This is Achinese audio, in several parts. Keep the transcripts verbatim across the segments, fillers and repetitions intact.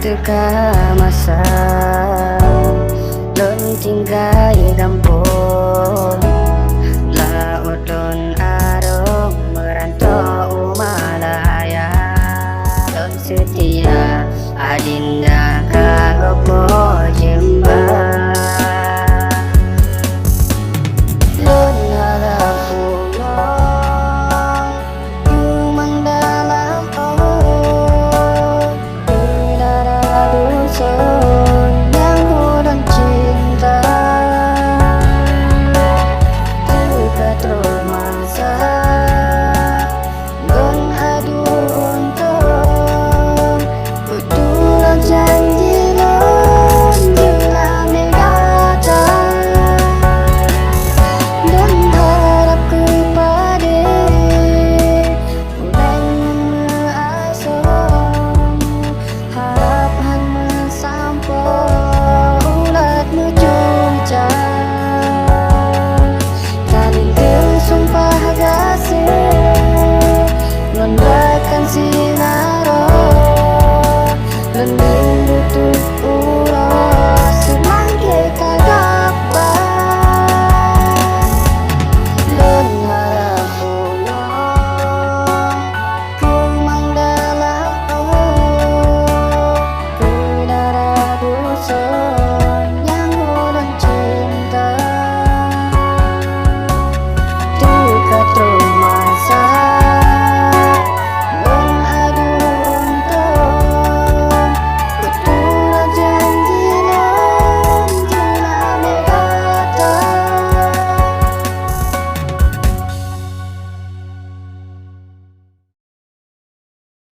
Teuka masa lôn tinggai gampông, laôt lôn arông meuranto u Malaya. Lôn seutia adinda ka gopoh jeumba. Lôn harap pulang Teumang dalam, oh, udara dusun nyang ulôn cinta. Teuka troh masa lôn adu untông, beutôi janji lôn jeuet lam gata. Lôn harap keupadé Ulôn meuasoe, harab han meusampoe ulat meucuca. Talintong sumpah gaséh, ngon rakan sinarok, lôn butuh uroe seulangké ka gapa. Lôn harap Keumang dalam, oh, udara dusun nyang ulôn cinta. Teuka troh masa lôn adu untông, beutôi janji lôn jeuet lam gata.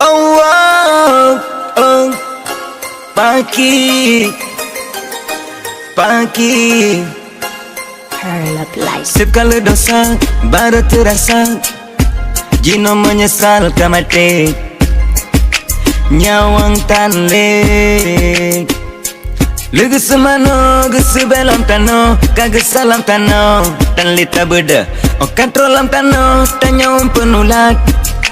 Oh, oh, oh. Paki, paki. Seb ka lheueh desya, barô teurasa. Jinoe meunyeusal ka maté. Nyawöng tan lé. Lheueh geuseumanoe, geuseubée lam tanoh, ka geusa lam tanoh, tan lé tabeudôh. Óh ka troh lam tanoh, tanyoe peunulat.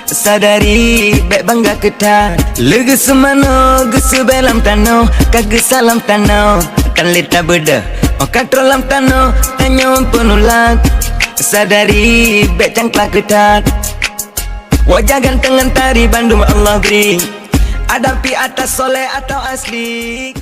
Sadari, bék bangga keu that. Lheueh geuseumanoe, geuseubée lam tanoh, ka geusa lam tanoh, tan lé tabeudôh. Óh ka troh lam tanoh, tanyoe peunulat. Sadari, bék cangkla keu that. Wajah ganteng ngon tari bandum Allah bri. Adak pih ata soleh atau asli.